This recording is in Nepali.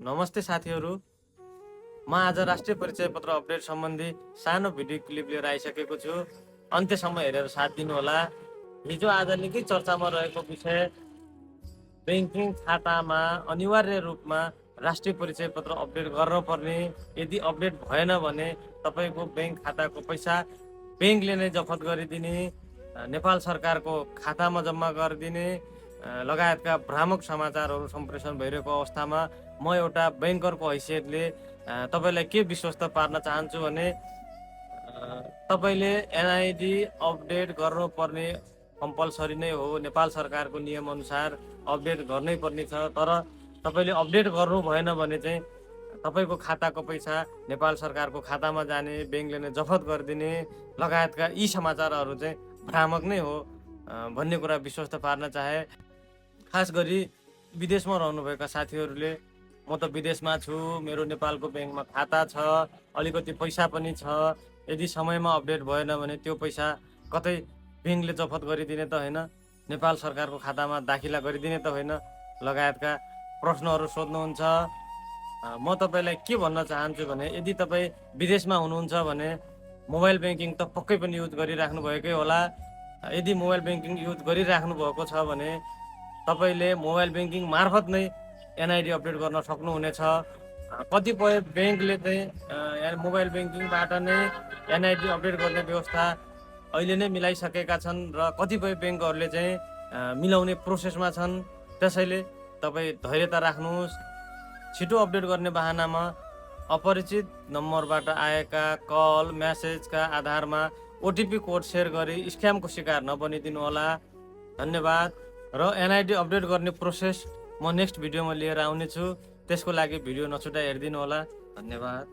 नमस्ते साथीहरू, म आज राष्ट्रिय परिचय पत्र अपडेट सम्बन्धी सानो भिडियो क्लिप लिएर आइसकेको छु। अन्त्यसम्म हेरेर साथ दिनुहोला। हिजो आज निकै चर्चामा रहेको विषय ब्याङ्किङ खातामा अनिवार्य रूपमा राष्ट्रिय परिचय पत्र अपडेट गर्नुपर्ने, यदि अपडेट भएन भने तपाईँको ब्याङ्क खाताको पैसा ब्याङ्कले नै जफत गरिदिने, नेपाल सरकारको खातामा जम्मा गरिदिने लगायतका भ्रामक समाचारहरू सम्प्रेषण भइरहेको अवस्थामा म एउटा ब्याङ्करको हैसियतले तपाईँलाई के विश्वस्त पार्न चाहन्छु भने तपाईँले एनआइडी अपडेट गर्नुपर्ने कम्पलसरी नै हो। नेपाल सरकारको नियमअनुसार अपडेट गर्नै पर्ने छ। तर तपाईँले अपडेट गर्नु भएन भने चाहिँ तपाईँको खाताको पैसा नेपाल सरकारको खातामा जाने, ब्याङ्कले नै जफत गरिदिने लगायतका यी समाचारहरू चाहिँ भ्रामक नै हो भन्ने कुरा विश्वस्त पार्न चाहे। खास गरी विदेशमा रहनुभएका साथीहरूले, म त विदेशमा छु, मेरो नेपालको ब्याङ्कमा खाता छ, अलिकति पैसा पनि छ, यदि समयमा अपडेट भएन भने त्यो पैसा कतै ब्याङ्कले जफत गरिदिने त होइन, नेपाल सरकारको खातामा दाखिला गरिदिने त होइन लगायतका प्रश्नहरू सोध्नुहुन्छ। म तपाईँलाई के भन्न चाहन्छु भने यदि तपाईँ विदेशमा हुनुहुन्छ भने मोबाइल ब्याङ्किङ त पक्कै पनि युज गरिराख्नु भएकै होला। यदि मोबाइल ब्याङ्किङ युज गरिराख्नु भएको छ भने तपाईँले मोबाइल ब्याङ्किङ मार्फत नै एनआइडी अपडेट गर्न सक्नुहुनेछ। कतिपय ब्याङ्कले चाहिँ मोबाइल ब्याङ्किङबाट नै एनआइडी अपडेट गर्ने व्यवस्था अहिले नै मिलाइसकेका छन् र कतिपय ब्याङ्कहरूले चाहिँ मिलाउने प्रोसेसमा छन्। त्यसैले तपाईँ धैर्यता राख्नुहोस्। छिटो अपडेट गर्ने बहानामा अपरिचित नम्बरबाट आएका कल म्यासेजका आधारमा ओटिपी कोड सेयर गरी स्क्यामको शिकार नबनिदिनु होला। धन्यवाद। र एनआइडी अपडेट गर्ने प्रोसेस म नेक्स्ट भिडियोमा लिएर आउनेछु। त्यसको लागि भिडियो नछुटाइ हेरिदिनु होला। धन्यवाद।